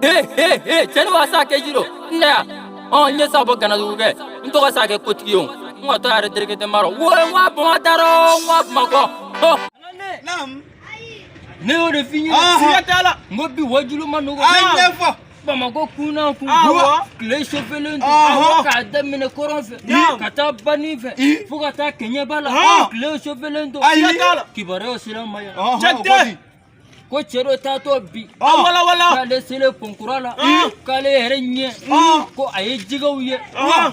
He he he, cɛ, ne b'a sa kɛ jiro n ya. Ɔ, n ye sa bɔ ganadugu kɛ, n tɔgɔ sa kɛ kotigi ye o. N ka tɔ yɛrɛ terikɛ tɛ mara wo, n ka bama taara, n ka Bamakɔ. Naam. Ne y'o de f'i ɲɛna. Siga t'a la. N ko bi wajulu ma nɔgɔ. A ye ɲɛfɔ. Bamakɔ kun n'a kun, tile sofelen don k'a daminɛ kɔrɔn fɛ ka taa banin fɛ fo ka taa kɛɲɛba la, tile sofelen don. Ayi. Kibaruyaw sera n ma yan Jate. ko cɛ dɔ taatɔ bi, Wala wala. k'ale selen pɔnkura la, k'ale yɛrɛ ɲɛ ko a ye jɛgɛw ye,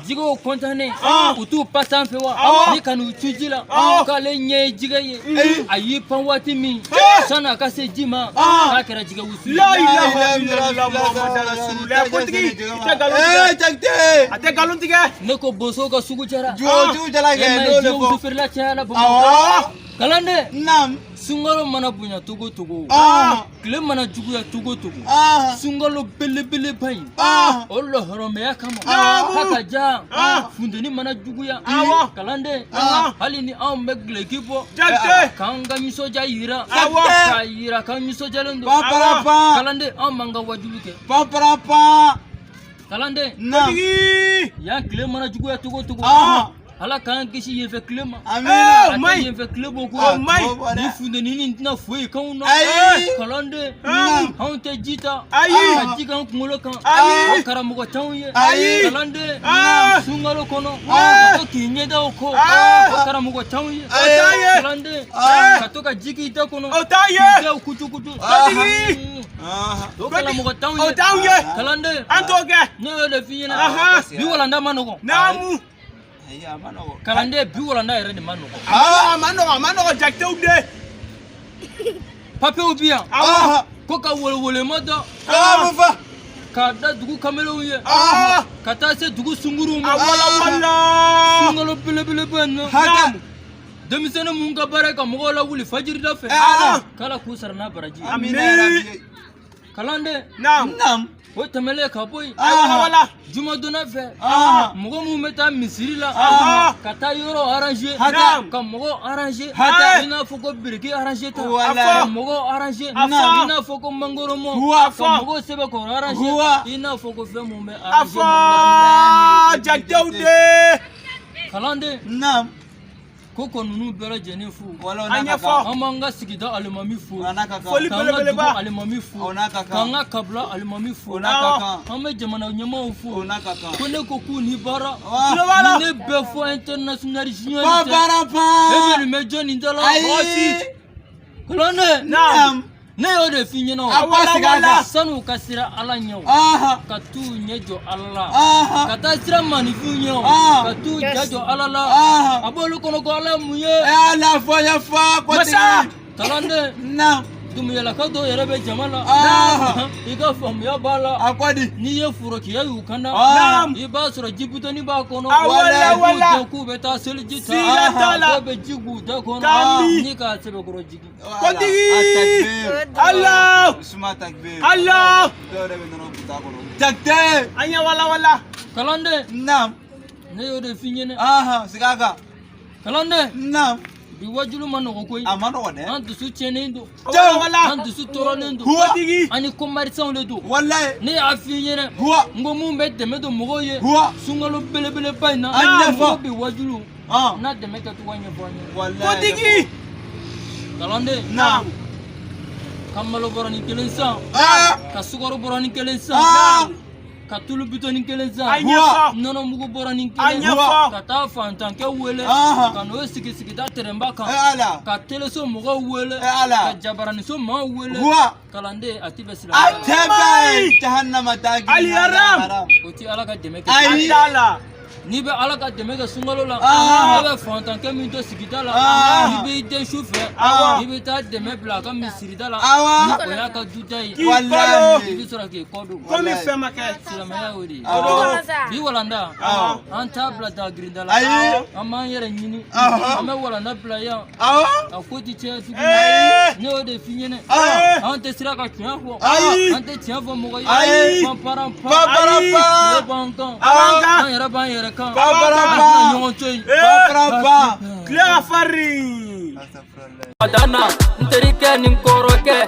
jɛgɛw kɔntannen, u t'u pa sanfɛ wa ni ka n'u cu ji la. K'ale ɲɛ ye jɛgɛ ye, a y'i pan waati min sanni a ka se ji ma, k'a kɛra jɛgɛ wusu ye. La ilaha illallah Muhammadu Rasulullah. Kotigi, i tɛ nkalon tigɛ. Jakite. A tɛ nkalon tigɛ. Ne ko bosow ka sugu jara. Jugu jala E kɛ ma ye n'o de jɛgɛ wusu fɔ. feerela cayala Bamakɔ. Kalanden, Naam. sunkalo mana bonya togo togo, tile mana juguya togo togo, sunkalo belebeleba in, o lɔhɔrɔmɛya kama, haka ja funteni mana juguya, kalanden, hali ni anw bɛ gileki bɔ Jate. k'an ka nisɔndiya yira, k'a yira k'an nisɔndiyalen don, Pan para pan. kalanden, anw b'an ka wajulu kɛ. Pan para pan. Kalanden, Naam. Kotigi. yan tile mana juguya togo togo, Ala k'an kisi yenfɛ tile ma. Amina. A tɛ Mayi. yenfɛ tile bɔ ko O mayi. ni funteni nin tɛna foyi k'anw na. Ayi. Kalanden, Naam. anw tɛ ji ta Ayi. ka ji k'an kunkolo kan, Ayi. o karamɔgɔ t'anw ye. Ayi. Kalanden, sunkalo kɔnɔ, ka to k'i ɲɛda o kɔ, o karamɔgɔ t'anw ye. O t'an ye. Kalanden, ka to ka ji k'i da kɔnɔ, O t'an ye. k'i da kutu kutu, Kotigi. o karamɔgɔ t'anw O ye. t'anw ye. Kalanden, An t'o kɛ. ne y'o de f'i ɲɛna, bi walanda ma nɔgɔn. Naamu. Ayi, a ma nɔgɔ. Kalanden, bi walanda yɛrɛ de ma nɔgɔn. A ma nɔgɔ, a ma nɔgɔ, Jakitew de. Papiyew bi yan ko ka welewelema da Mun fɔ? k'a da dugu kamelenw ye ka taa se dugu sunguruw ma. A wala wala. Sunkalo belebeleba in na, Hakɛ. denmisɛnnin mun ka baara ye ka mɔgɔw lawuli fajirida fɛ, Ala. k'Ala k'u sara n'a baraji ye. Amina ya Rabbi. Kalanden, Naam. Naam. o tɛmɛlen ka bɔ yen, Wala wala. jumadonna fɛ, mɔgɔ minnu bɛ taa misiri la ka taa yɔrɔ arranger, Hakɛ. ka mɔgɔw arranger, Hakɛ. i n'a fɔ ko biriki arranger ta, Walayi. ka mɔgɔw arranger, A fɔ. i n'a fɔ ko mangoro mɔ, ka mɔgɔw sɛbɛn k'o arranger, i n'a fɔ ko fɛn mun bɛ A arranger. fɔ Jakitew de. Kalanden, Naam. ko ninnu bɛɛ lajɛlen fo. Wala o An n'a ka ɲɛfɔ. kan. An b'an ka sigida alimami fo, O n'a ka kan. Foli k'an ka dugu belebeleba. alimami fo, O n'a ka kan. k'an ka kabila alimami fo, O n'a ka kan. an bɛ jamana ɲɛmaaw fo. O n'a ka kan. Ko ne ko k'u ni baara. Tulo b'a la. Ni ne bɛɛ fɔ international junior Pan tɛ para e bɛ pan. nin mɛn jɔnni da la? Ayi. Kalanden, Naam. ne y'o de f'i ɲɛna o. A ko segin a kan. San'u ka siran Ala ɲɛ o, ka t'u ɲɛ jɔ Ala la, ka taa siran maninfinw ɲɛ o, ka t'u ja jɔ Ala la, a b'olu kɔnɔ ko Ala ye mun ye. Ala fɔ ɲɛfɔ kotigi. Masa. Kalanden, Naam. dumuyalaka dɔw yɛrɛ bɛ jama la, i ka faamuya b'a la. A ko di? N'i ye forokiya y'u kan na, i b'a sɔrɔ ji butɔni b'a kɔnɔ. A wala U b'u wala. dɛn k'u bɛ taa seliji ta, Siga t'a la. dɔw bɛ ji k'u da kɔnɔ K'a min. ni k'a sɛbɛkɔrɔ jigin. Kotigi. A takbir. Allah. Suma takbir. Allah. Dɔw yɛrɛ bɛ nɔnɔ kuta kɔnɔ. Jakite. An ɲɛ wala wala. Kalanden, Naam. ne y'o de f'i ɲɛna. Segin a kan. Kalanden, Naam. bi wajulu ma nɔgɔ koyi. A ma nɔgɔ dɛ. An dusu tiɲɛnen don, Wala wala. an dusu tɔɔrɔlen don, Kotigi. an ni commerçants de don. Walayi. Ne y'a f'i ɲɛna, n ko mun bɛ dɛmɛ don mɔgɔw ye sunkalo belebeleba in na, An ɲɛfɔ. n ko bi wajulu n'a dɛmɛ kɛcogo ɲɛfɔ an ye. Walayi. Kotigi. Kalanden, Naam. ka malo bɔrɔnin kelen san, ka sukaro bɔrɔnin kelen san, ka tulu bitɔnin kelen A san, ɲɛfɔ. nɔnɔmugu bɔrɔnin A kelen, ɲɛfɔ. ka taa fantankɛ wele ka n'o sigi sigida tɛrɛnba kan, Ala. ka teleso mɔgɔw wele, Ala. ka jabaraniso maaw wele. Kalanden, a ti bɛn A silamɛya tɛ bɛn. Jahannama ta girin. Aliharam. o ti Ala ka dɛmɛ kɛ. Ayi. A t'a la. N'i bɛ Ala ka dɛmɛ kɛ sunkalo la, e bɛ fantankɛ min to sigida la, n'i b'i den su fɛ, i bɛ taa dɛmɛ bila a ka misirida la, ni o y'a ka duta ye, K'i Walayi. balo. i bɛ sɔrɔ k'i kɔ don. Komi fɛn ma kɛ. Silamɛya y'o de ye. Awɔ. Bi walanda, an t'a bila dagirinda la. Ayi. An b'an yɛrɛ ɲini, an bɛ walanda bila yan, a ko ti caya tuguni. Ne y'o de f'i ɲɛna, an tɛ siran ka tiɲɛ fɔ. Ayi. An tɛ tiɲɛ fɔ mɔgɔ ye. Ayi. Pan paran pan. Pan para Ayi. pan. Tile b'an kan, A b'an kan. an yɛrɛ b'an yɛrɛ kan. Pan para An tɛna pan. ɲɔgɔn to yen. Pan para pan. Tile ka farin. Astagfirullah. Dana n terikɛ ni n kɔrɔkɛ.